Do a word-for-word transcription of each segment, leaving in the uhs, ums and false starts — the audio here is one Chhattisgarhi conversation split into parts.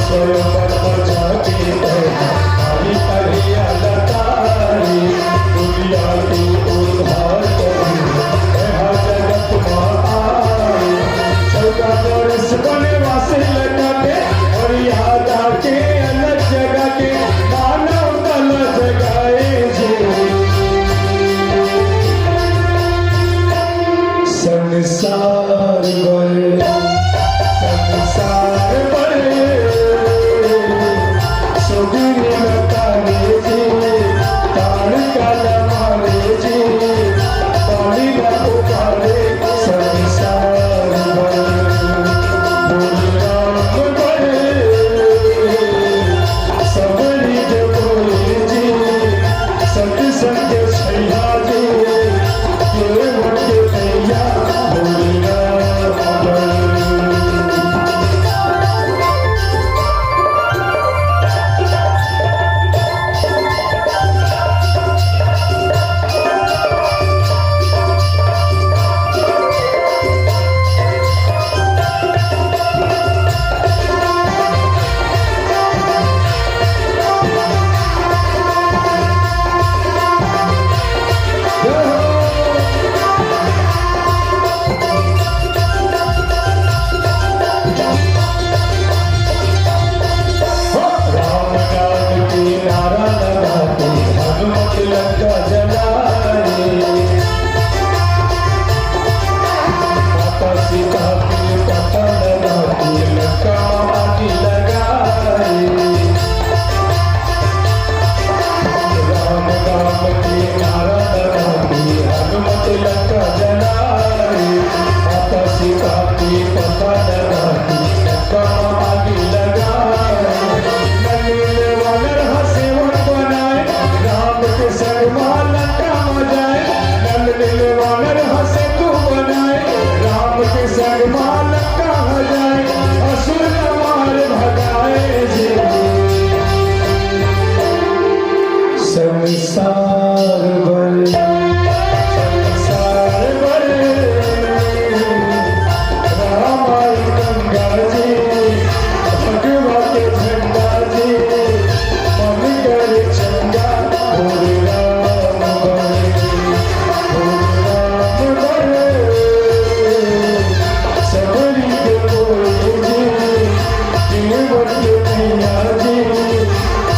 स्वयं पर बचा के तैं हरि करिया लतारी, दुनिया के उद्धार करी, तैं हा जगत मा आई। चौदह बरस बनवास लगा के, मर्यादा के अलग जगा के, मानव तन जगाए जी। संसार बर, संसार बर, सुगनी लतारे जी, ताड़ काला मारे जी, पानी ना पुकारे, संसार बर, बोल राम बर, सबरी के बोले जी, सतसंग छैया जी, केवट के नैया भोलेनाथ। राम नाम के नारा लगा के हनुमत लंका जलाए। माता सीता के पता लगा के लंका में आग लगाए। राम नाम के नारा लगा के हनुमत लंका जलाए। माता सीता के पता लगा के लंका में आग लगाए। नल नील वानर हा सेवक बनाए, राम के संग मा लंका मा जाए। नल नील वानर हा सेतु बनाए, राम के संग मा लंका मा जाए। असुर ला मार भगाए जी। संसार बर, संसार बर, रामायण गंगा जी, भगवा के झंडा जी, मन करे चंगा, बोल राम बोल, बोल राम बोल, सबरी के बोल जी, केवट के नैया जी,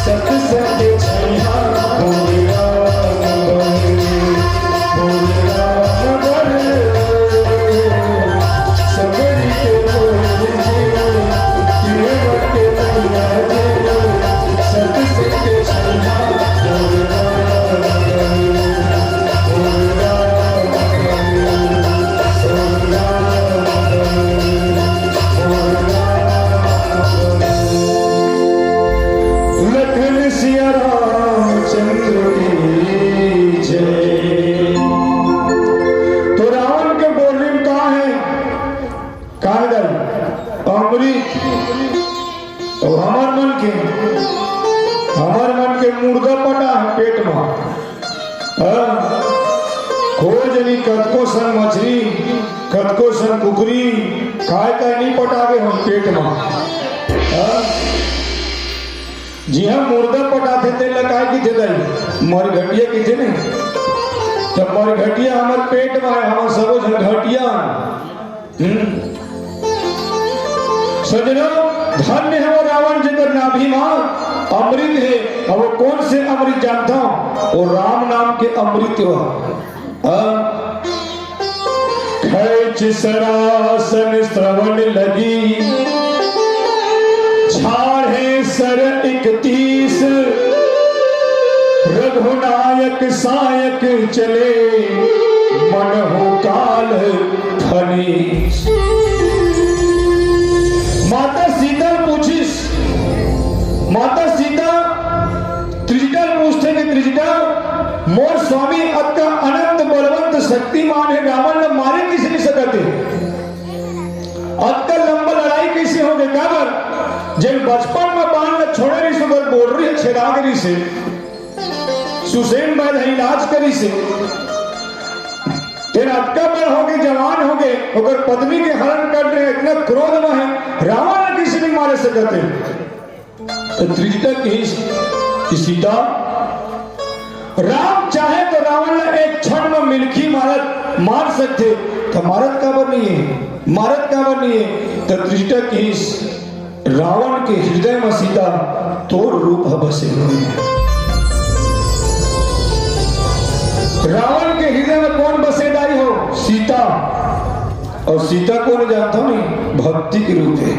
सतसंग छैया, बोल राम बोल, बोल राम बोल। सबरी के बोल जी, केवट के नैया जी, सतसंग छैया, बोल राम बोल, बोल राम बोल, बोल राम बोल, बोल राम बोल। लखन सिया रामचंद्र की जय। तो रावण के बोली में का हे? का हे दाई? अमृत। अउ हमर मन के, हमर मन के मुर्दा पटा हे पेट में। हाँ? खोज ली कतको सन मछरी, कतको सन कुकरी, काय काय नइ पटागे हम पेट में। हाँ? जिहां मुर्दा पटाथे, तेला काय कहिथे दाई? मरघटिया कहिथे ने। त मरघटिया हमर पेट में हे, हमर सबो झन घटिया। हम्म। सजनो, धन्य हे वो रावण, जेकर नाभि मा अमृत हे। अउ वो कोन से अमृत जानथव? वो राम नाम के अमृत हे। हाँ? खैच सरासन श्रवण लगी, झाड़े सर इकतीस। रघुनायक सायक चले, मनहु काल फनीस। माता सीता ल पूछिस, माता सीता त्रिजटा ल पूछथे कि त्रिजटा, मोर स्वामी अतका अनंत बलवंत शक्तिमान हे, रावण ल मारे कइसे नइ सकत हे? अतका लंबा लड़ाई कइसे होगे? काबर? जेन बचपन म बाण ल छोड़े रहिस, ओकर बोड़री ह छेदा गे रहिस हे। सुषेण वैद्य ह इलाज करिस हे। तेन अतका बड़ होगे, जवान होगे, ओकर पत्नी के हरण कर रहे, इतना क्रोध में है, रावण ला कइसे नहीं मारे सकत हे? तो त्रिजटा कहिस कि सीता, राम चाहे तो रावण ला एक क्षण में मिलखी मारत, मार सकथे, तो मारत काबर नहीं है, मारत काबर नहीं है? तो त्रिजटा कहिस, रावण के हृदय में सीता तोर रूप ह बसे हे। रावण के हृदय में कोन बसे दाई हो? सीता। अउ सीता कोन जानथव नहीं? भक्ति के रूप हे।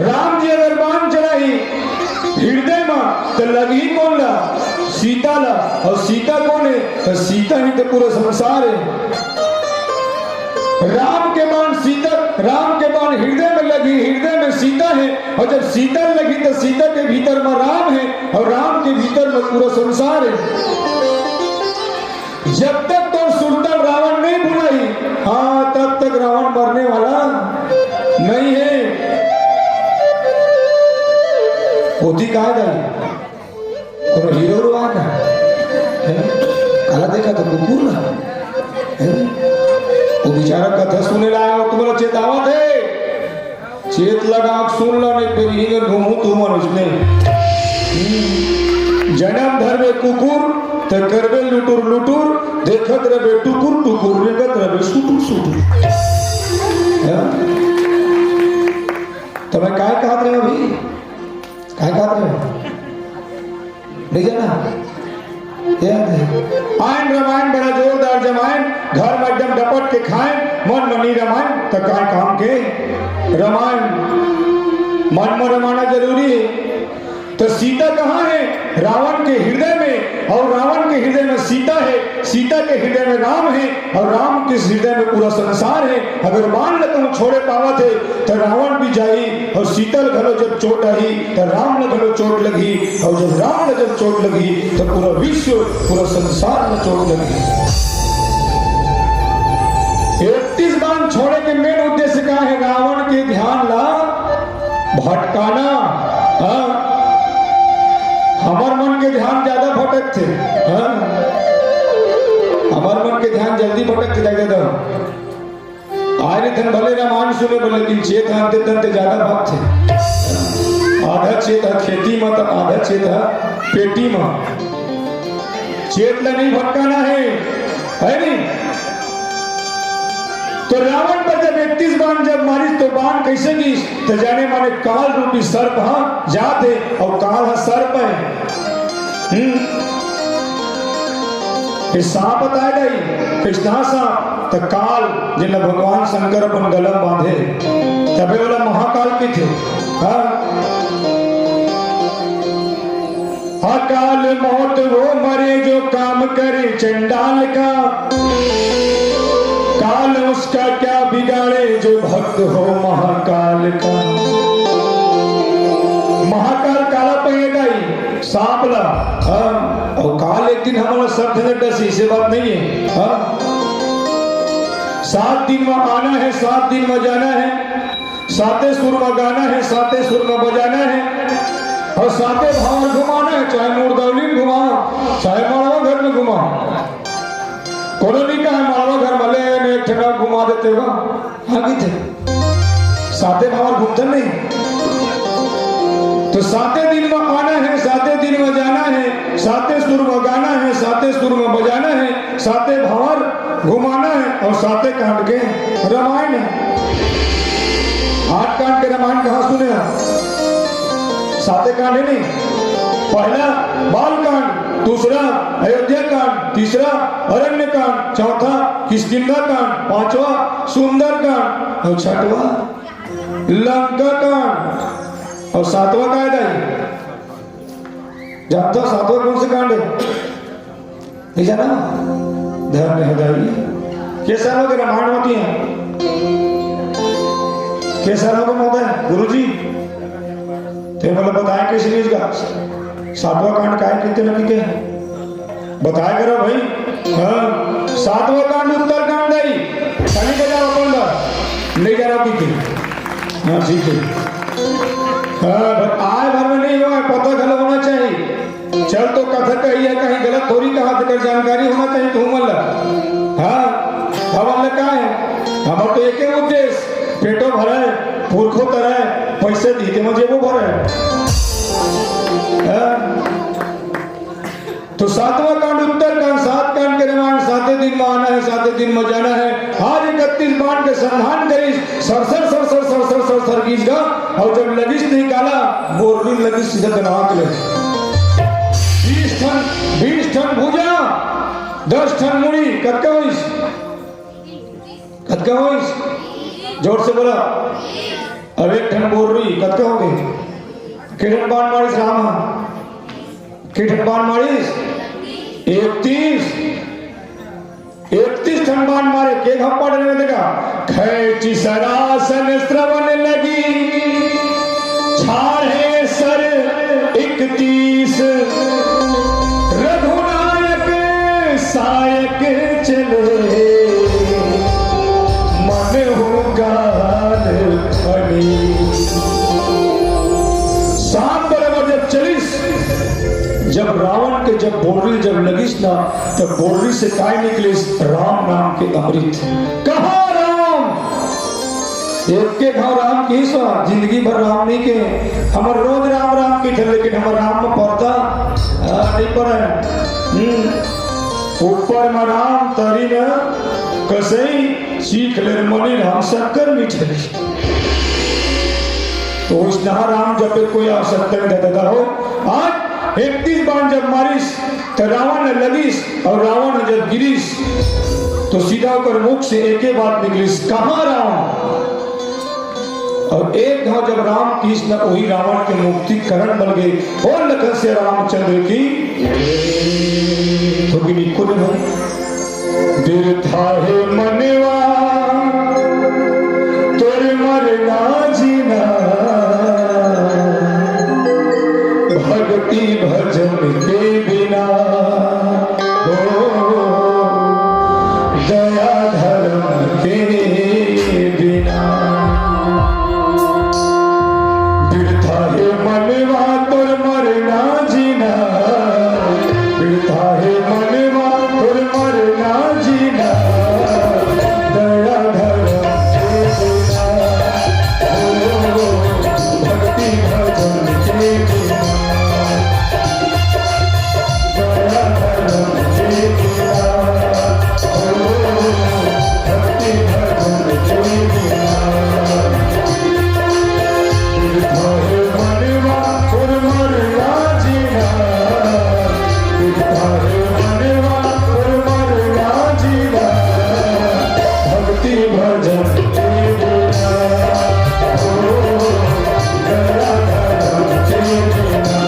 राम जी अगर बाण चलाही हृदय म, त लगही कोन ला? सीता ला। अउ सीता कोन हे? त सीता ही त पूरा संसार हे। राम के बाण सीता, राम के बाण हृदय में लगही, हृदय में सीता हे, अउ जब सीता लगही, त सीता के भीतर म राम हे, अउ राम के भीतर म पूरा संसार हे। जब तक तोर सुरता ल रावण नहीं भुलाही, हाँ, तब तक रावण मरने वाला नहीं हे। होती कहा जाए, कोनो हीरो रो आ का? हैं? काला देखा तो कुकुर ना? हैं? वो बेचारा कथा सुने ला आया, तुम्हारा चेतावत हे। चेत लगा के सुन ला, नहीं फिर इधर घूमू तू मन उसने। हम्म। जन्म धरबे कुकुर, त करबे लुटुर लुटुर, देखत रहबे टुकुर टुकुर, रेंगत रहबे सुटुर सुटुर। हाँ? तो मैं काय कहत रहे अभी? काय कहत रहे? नहीं जाना? याद है? आयन रमायन बड़ा जोरदार जमायन, घर में एकदम डपट के खायन, मन मनी रमायन, त काय काम के रमायन? मन में रमाना जरूरी है। तो सीता कहाँ है? रावण के हृदय में, और रावण के हृदय में सीता है, सीता के हृदय में राम है, और राम के हृदय में पूरा संसार है। अगर बाण ल कहूँ छोड़े पावत है, तो रावण भी जाही, और सीता ल घलो जब चोट आही, तो राम ल घलो चोट लगही, और जब राम ल जब चोट लगही, तो पूरा विश्व, पूरा संसार ल चोट लगही। इकतीस बाण छोड़े के मेन उद्देश्य का है? रावण के ध्यान ला भटकाना। हाँ? हमर मन के ध्यान ज्यादा भटकथे। हाँ? हमर मन के ध्यान जल्दी भटकथे, जाके दो। आए रहिथन भले रामायण सुने बर, लेकिन चेत ह अंते तंते ज्यादा भागथे। आधा चेत ह खेती म, त आधा चेत ह पेटी म। चेत ल नहीं भटकाना है, है नहीं? तो रावण पर जब इकतीस बाण जब मारिस, तो बाण कैसे गिस? तो जाने माने काल रूपी सर्प ह जात हे, और काल ह सर्प है। हम्म। ये सांप बताए गई, कृष्णा सांप, त काल, जेला भगवान शंकर अपन गला म बांधे, तबे ओला महाकाल कहिथे। हाँ? अकाल मौत वो मरे जो काम करे चंडाल का, काल उसका क्या बिगाड़े जो भक्त हो महाकाल का। महाकाल काला पहिए दाई, सांप ला, हाँ, और काल एक दिन हमन ला सब झन डसही, ऐसे बात नहीं है, हाँ। सात दिन में आना है, सात दिन में जाना है, साते सुर में गाना है, साते सुर में बजाना है, और साते भावर घुमाना है, चाहे मुरदौली में घुमाओ, चाहे माड़वा घर में घुमाओ। कोनो नहीं कहा माड़वा घर में ले ने एक ठना घुमा देते हो। हाँ, कहिथे। साते भावर घूमते नहीं। तो साते दिन में आना है, साते दिन में जाना है, साते सुर में गाना है, साते सुर में बजाना है, साते भावर घुमाना है और साते कांड के रामायण है। आठ कांड के रामायण कहाँ सुने आप? साते कांड है नहीं। पहला बाल कांड, दूसरा अयोध्या कांड, तीसरा अरण्य कांड, चौथा किष्किंधा कांड, पांचवा सुंदर कांड और छठवा लंका कांड। और सातवां का है दाई? जानता हो सातवां कौन सा कांड है? नहीं जाना? ध्यान नहीं है दाई। के साल हो गए रामायण होती है? के साल हो गए महोदय? गुरु जी? ते मतलब बताया किस चीज का? सातवां कांड काय किते न किते? बताया करो भाई। हाँ, सातवां कांड उत्तर कांड है। खाली बजाओ अपन दा। नहीं जा रहा पीते। हाँ, ठीक है। हाँ, बस आए भर में नहीं हुआ है, पता गलत होना चाहिए। चल तो कथा कही है, कहीं गलत थोड़ी कहा, तेकर जानकारी होना चाहिए, तू मन ला। हाँ, हमन ल का हे? हमर तो एके उद्देश्य, पेटो भरय, पुरखो तरय, पइसा दिही तेमा जेबो भरय। हाँ? तो सातवां कांड उत्तर कांड, सात कांड के रामायण, साते दिन में आना है, साते दिन में जाना है। आज इकतीस बाण के संधान करिस, sir sir sir sir sir sir sir sir गीस गा, अउ जब लगिस त निकाला, बोर्री लगिस सीधा दनाक ले। बीस ठन, बीस ठन भुजा, दस ठन मुड़ी, कतका होइस? कतका होइस? जोर से बोला। अब एक ठन बोर्री, कतका होगे? के ठन बाण मारिस राम ह? के ठन बाण मारिस? इकतीस। इकतीस ठन बाण मारे, के घाव पाट रहे देखा। खैची सरासन श्रवण लगी, छाड़े सर इकतीस। रघुनायक सायक चले, मन हो गाल अनीस। शाम बराबर जब चलिस, जब रावण के जब बोर्री जब लगिस ना, तब बोर्री से काय निकलिस? राम नाम के अमृत। कहाँ राम? एके घाव राम किहिस, जिंदगी भर राम नइ के। हमर रोज राम राम किथे, लेकिन हमर राम में परदा, आ, नइ परय। हम्म। ऊपर में राम, तरी में कसई, चीख ले मनी राम शक्कर मिठाई। तो ओइसनहा राम जपे कोई आवश्यकता नइ हे दादा हो। आज इकतीस बाण जब मारिस, त रावण ह लगिस, अउ रावण ह जब गिरिस, तो सीधा ओकर मुख से एके बात निकलिस, "कहाँ राम?" अउ एक घाव जब राम किहिस न, ओही रावण के मुक्ति करण बन गे। बोल लखन से रामचंद्र की। तो गिनी खुद है। बिरथा हे मनवा तोर मरना जीना, भक्ति भजन के बिना, हो दया धर्म के बिना। बिरथा हे मनवा तोर मरना जीना, बिरथा हे मनवा तोर मरना जीना, दया धर्म के बिना, ओ, भक्ति भजन के बिना, दया धर्म के बिना, ओ, भक्ति भजन के बिना। बिरथा हे मनवा तोर मरना जीना, बिरथा हे मनवा तोर मरना जीना, भक्ति भजन के बिना, ओ, दया धर्म के बिना।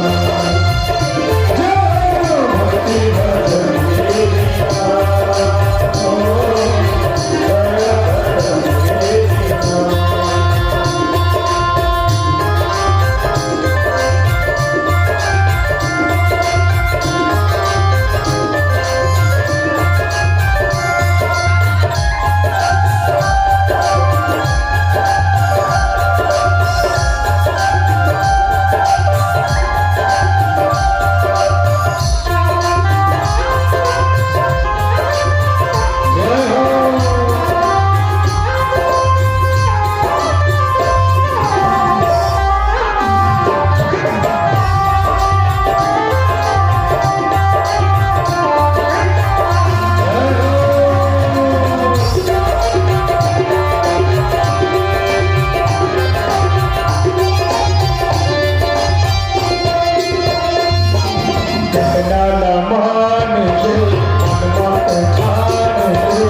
कहना न मान ले, मन मत ठान ले,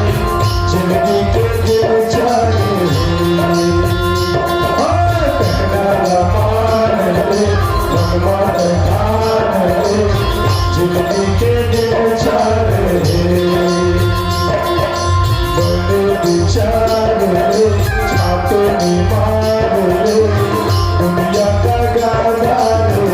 जिंदगी के दिन चार ले। हाँ, कहना न मान ले, मन मत ठान ले, जिंदगी के दिन चार ले। बने विचार ले, छाते में मार ले, दुनिया का गाना ले।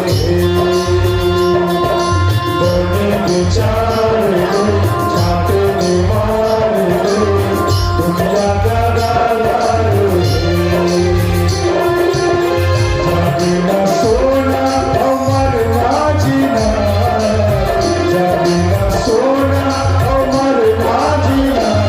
बने विचार ले, छाते में मार ले, दुनिया का गाना ले। जागे ना सोना, अमर ना जीना, जागे ना सोना, अमर ना जीना।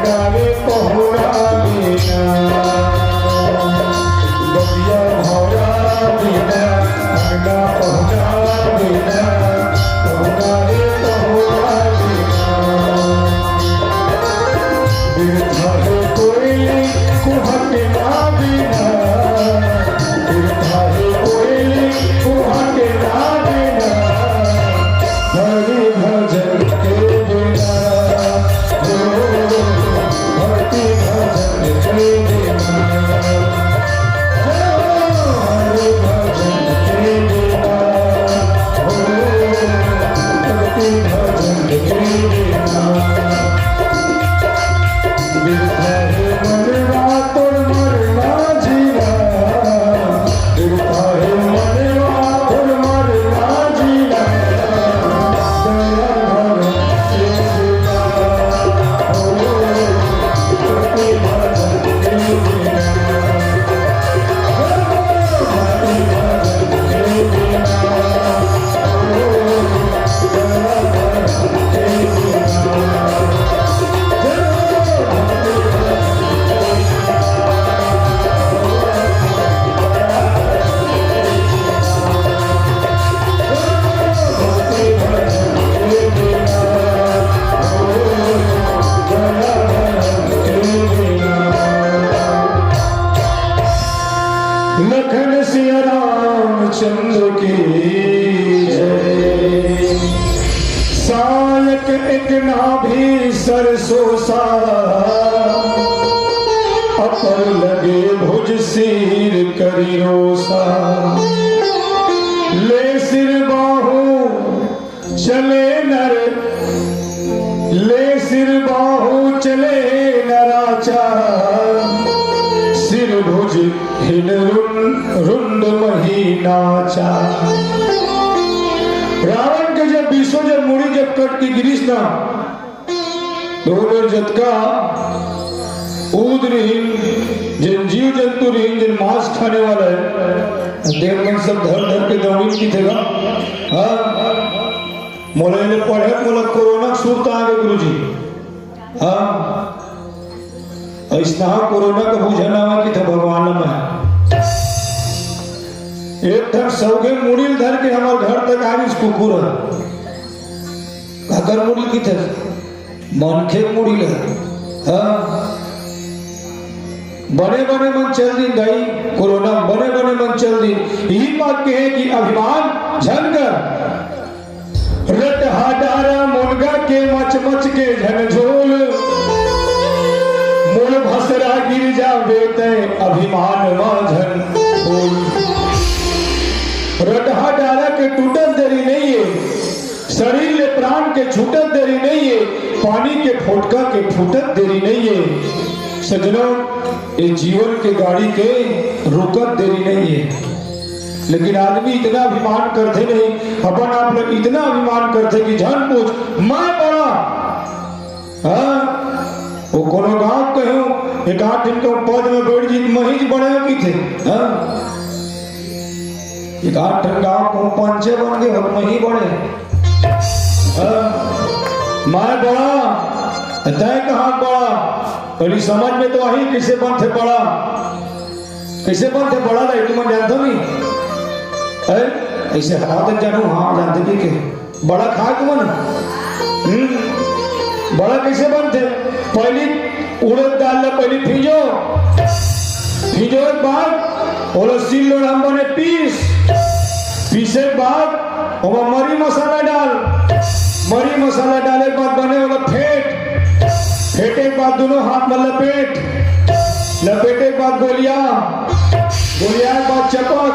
अरे पहुना बिना, बतिया भौरा बिना, अंगना पहुना बिना, पहुना रे पहुना बिना। बिरथा हे कोयली कुहक ना बिना, बिरथा हे कोयली कुहक ना बिना। हरि भजन के बिना, हो, भक्ति भजन के बिना, हो, हरि भजन के बिना, हो, भक्ति भजन के बिना। बिरथा हे मनवा तोर मरना जीना, बिरथा हे मनवा तोर मरना जीना। दया भर से बिना, हो, भक्ति भजन के बिना। लखन सिया रामचंद्र की जय। सायक एक नाभि सरसों सा, अपर लगे भुज सिर करी रोसा। ले सिर बाहु चले नर, ले सिर बाहु चले नराचा, सिर भुज हिन रुन-, रुंड मही नाचा। रावण के जब बीसों जब मुड़ी जब कट के गिरिस ना, तो ओकर जतका ऊद रहिन, जेन जीव जंतु रहिन, जेन मांस खाने वाला है, देव मन सब धर धर के दौड़िन की जगह। हाँ, मोला एले पढ़े, मोला कोरोना के सुरता आ गे गुरुजी। हाँ, अइसना कोरोना के बूझे ना आवा कि था भगवान ल मैं। एक ठन सौगे मुड़ी ल धर के हमर घर तक आ गिस कुकुर ह। काकर मुड़ी ल किथे? मनखे मुड़ी ल। हाँ, बने बने मन चल दिन दाई, कोरोना बने बने मन चल दिन। यही बात कहे कि अभिमान झन कर। रटहा डारा मुनगा के मच मच के झन झोल, मोर भसरा गिर जाबे तै अभिमान मा झन बोल। रटहा डारा के टूटत देरी नइये, शरीर ले प्राण के छूटत देरी नइये, पानी के फोटका के फूटत देरी नइये। सजनों, ये जीवन के गाड़ी के रुकत देरी नइये। लेकिन आदमी इतना अभिमान करथे नहीं, अपन आप ल इतना अभिमान करथे कि झन पूछ, मैं बड़ा। हाँ? वो कोनो गाँव कहूँ, एक आठ दिन के पद में बैठ जी, मही जी बड़े हो की थे। हाँ? एक आठ ठन गाँव कहूँ पंचे बन गए हो, मही बड़े। हाँ? मैं बड़ा, तय कहाँ बड़ा? पहली समझ में तो आई, किसे बनथे बड़ा? कइसे बनथे बड़ा दाई, तुमन जानथव नहीं? अरे, अइसे हवा तक जानू, हाँ, जानथे कि के? बड़ा खाय तुमन? हम्म, बड़ा कइसे बनथे? पहली उड़द दाल ला पहली भींजो, भींजो के बाद ओला सील लोढ़ा म बने पीस, पीसे के बाद ओमा मरी मसाला डाल, मरी मसाला डाले के बाद बने ओला फेंट, फेंटे के बाद दोनों हाथ में लपेट, लपेटे के बाद गोलिया, गोलिया के बाद चपक,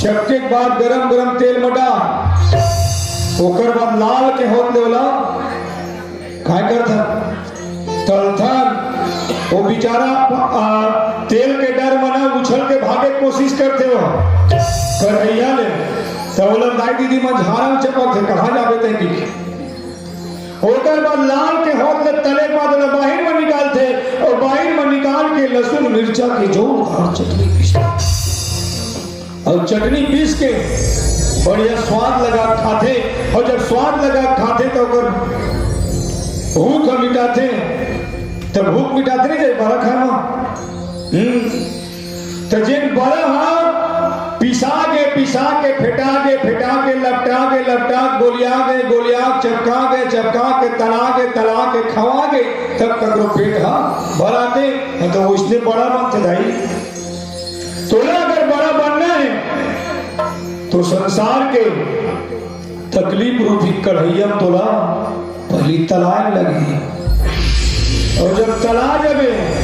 चपके के बाद गरम गरम तेल में डाल, ओकर बाद लाल के होत ले ओला काय करथन? तलथन। वो बेचारा, आ, तेल के डर म ना उछल के भागे के कोशिश करथे हो कढ़ैया ले, त ओला दाई दीदी मन झाड़ा म चपकथे, कहाँ जाबे तै कि। ओकर बाद लाल के होत ले तले के बाद ओला बाहिर म निकालथे, अउ बाहिर म निकाल के लहसुन मिर्चा के जोरदार चटनी पीसथे। अउ चटनी पीस के बढ़िया स्वाद लगा के खाथे, अउ जब स्वाद लगा के खाथे त ओकर भूख ह मिटाथे। त भूख मिटाथे नहीं जाय बरा खाय म। हम्म। त जेन बरा ह पिसा के, पिसा के, फेटा के, फेटा के, लपटा के, लपटा के, गोलिया के, गोलिया के, चपका के, चपका के, तला के, तला के, खवा के, तब ककरो पेट ह भराथे। त ओइसने बरा बनथे दाई। तोला अगर बरा बनना हे, तो संसार के तकलीफ रूपी कढ़ैया म तोला पहिली तलाय लगही। अउ जब तला जाबे,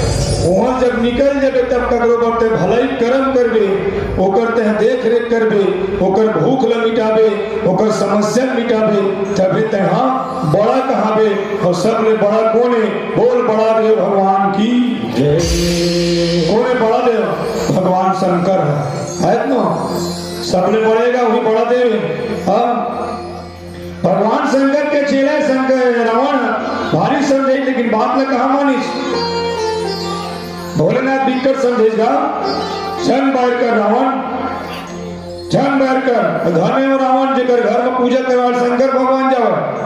उहां जब निकल जाबे, तब ककरो बर ते भलाई करम करबे, ओकर ते देख रेख करबे, ओकर भूख ल मिटाबे, ओकर समस्या ल मिटाबे, तभे ते बड़ा कहाबे। अउ सबले बड़ा कोन हे? बोल, बड़ा देव भगवान की जय। कोन हे बड़ा देव? भगवान शंकर हे, हे न? सबले बड़े गा वही बड़ा देव हे। हाँ? भगवान शंकर के चेला शंकर रावण भारी समझे, लेकिन बात ल कहाँ मानिस? भोलेनाथ बिकट समझे गा। झन बैर कर रावण, झन बैर कर। धन्य हो रावण, जेकर घर म पूजा करवाल शंकर भगवान जावय।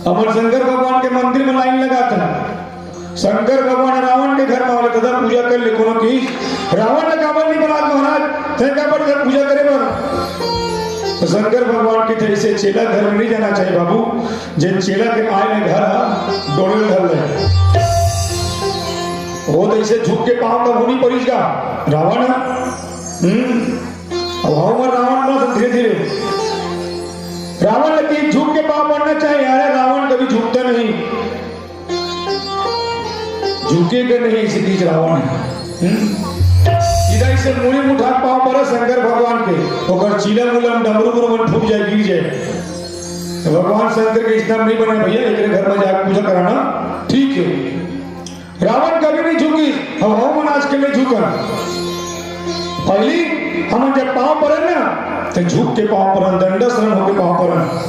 हमर शंकर भगवान के मंदिर म लाइन लगात हे। शंकर भगवान रावण के घर म आवले, "दादा, पूजा कर ले।" कोनो किहिस, "रावण ल काबर नहीं बलात महाराज? तैं काबर जा पूजा करे बर?" त शंकर भगवान किथे, "अइसे चेला घर म नहीं जाना चाहिए बाबू, जे चेला के आय ले घर ह डोले धर ले।" ओ त अइसे झुक के पाँव म मुनी परिस गा रावण ह। हम्म। अब हव म रावण बस धीरे धीरे रावण ल किहिस झुक के पाँव पड़ना चाहिए। अरे रावण कभी झुकता नहीं। झुकेगा नहीं, अइसे किहिस रावण ह। हम्म? सीधा अइसे मुड़ी म उठा के पाँव परे शंकर भगवान के, ओकर चीला मुलम डमरू मुरमन फूट जाय, गिर जाय। त भगवान शंकर के इतना नहीं बने भैया, एकरे घर म जाके पूजा कराना ठीक हे। रावण कभी नहीं झुकिस, अउ हमन आज के नहीं झुकन। पहिली हमन जब पाँव परन ना, त झुक के पाँव परन, दंडवत होके पाँव परन।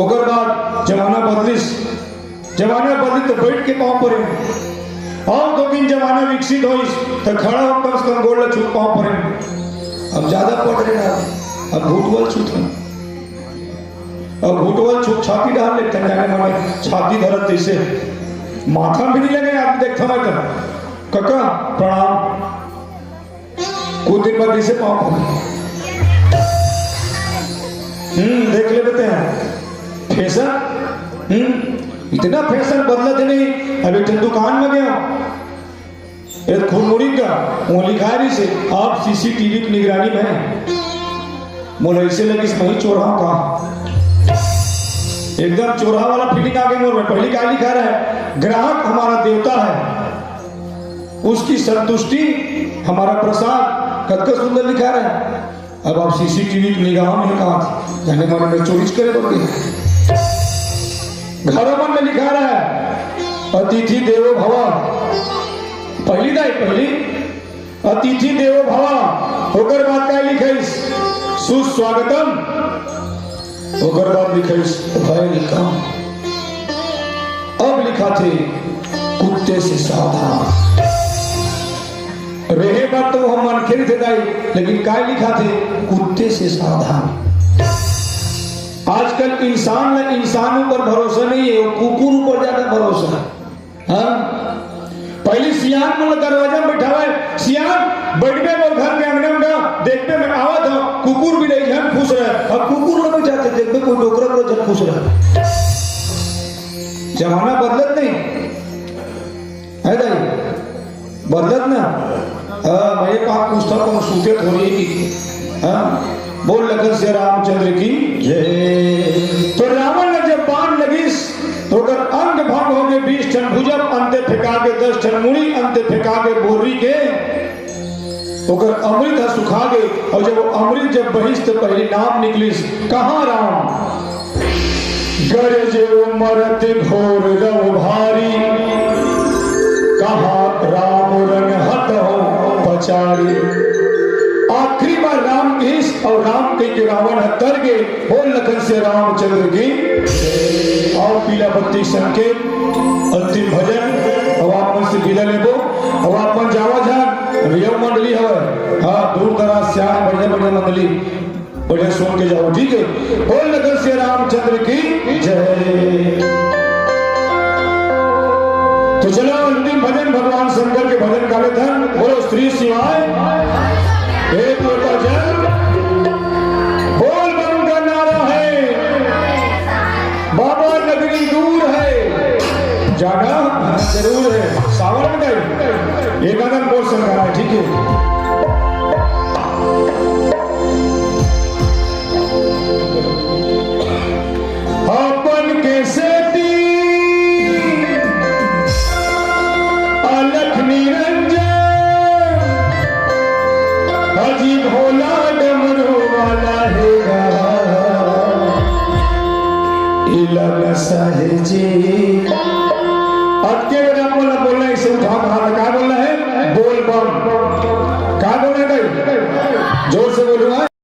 ओकर बाद जमाना बदलिस, जमाना बदलिस त बइठ के पाँव परे। अउ दो दिन जमाना विकसित होइस, त खड़ा होके कम से कम गोड़ ल छू के पाँव परे। अब ज्यादा पड़ रहे ना, अब घुटवा ल छूथन। अब घुटवा ल छू के छाती डार लेथन, जाने माने छाती धरत तइसे। माथा म भी नहीं लगे, आदमी देखथन मैं त। कका, प्रणाम। कुछ दिन बाद अइसे पाँव परे। हम्म, देख लेबे ते ह। Fashion, हम्म, इतना fashion बदलत हे नहीं। अब एक ठन दुकान म गेंव, एक खुरमुड़ी का, वो लिखाय रहिसे, "आप सीसीटीवी की निगरानी में हैं।" मोला अइसे लगिस, "मैं चोरहा हंव का?" एकदम चोरहा वाला feeling आ गे मोर में। पहिली काय लिखाय रहे, "ग्राहक हमारा देवता है।" उसकी संतुष्टि हमारा प्रसाद, कतका सुंदर लिखाय रहे। अब आप सीसीटीवी की निगाह में कहा, जाने माने मैं चोरी करे बर गेंव। घरो मन में लिखाय रहे, "अतिथि देवो भव।" पहिली दाई, पहिली, "अतिथि देवो भव।" ओकर बाद काय लिखाइस? "सुस्वागतम।" ओकर बाद लिखाइस, "Welcome।" अब लिखाथे, "कुत्ते से सावधान।" रहे बात तो हम मनखे रहिथे दाई, लेकिन काय लिखाथे? "कुत्ते से सावधान।" आजकल इंसान ल इंसान ऊपर भरोसा नहीं हे, वो कुकुर ऊपर ज्यादा भरोसा हे। हाँ? पहिली सियान मन ल दरवाजा म बइठावय, "सियान, बइठबे मोर घर के अंगना म, देखबे मैं आवत हंव, कुकुर बिलई झन खुस रहय।" अब कुकुर ल बइठाथे, देखबे कोई डोकरा ल झन खुस रहय। जमाना बदलत नहीं हे दाई, बदलत ना। हाँ, मैं ये बात पूछता हूँ, तुम सूते थोड़ी ही। हाँ, बोल लखन सिया रामचंद्र की जय। तो रावण ल जब बाण लगिस, तो ओकर अंग भंग होगे, बीस ठन भुजा अंते फेंका के, दस ठन मुड़ी अंते फेंका के, बोर्री के ओकर अमृत ह सुखा गे। अउ जब वो अमृत जब बहिस, त पहिली नाम निकलिस, "कहाँ राम?" गरजे मरत घोर रव भारी, कहा राम रंग हत हो पचारी। आखिरी बार राम किहिस अउ राम कहिके रावण ह तर गे। बोल लखन सिया रामचंद्र की। अउ पीला बत्ती संकेत, अंतिम भजन। अउ आप मन से विदा लेबो। अउ आप मन जावा झन, अउ ये मंडली हवय, हाँ, दूर दराज से आए, बढ़िया बढ़िया मंडली। बढ़िया सुन के जाओ, ठीक है। बोल लखन सिया रामचंद्र की जय। तो चलो, अंतिम भजन भगवान शंकर के भजन का लेथन। बोलो श्री शिवाय। हे देवता जन, बोल बम का नारा है, बाबा नगरी दूर है, जाना जरूर है। सावन में गाई, एक आनंद बोल शंकर है, ठीक है। अपन के सेती अलख निरंजन, अजी भोला डमरू वाला हे गा। इला नशा हे जी। अब के बेरा बोला, बोलना इसे उठा, उठा, का बोलना है? बोल बम। का बोलना है भाई? जोर से बोलूंगा।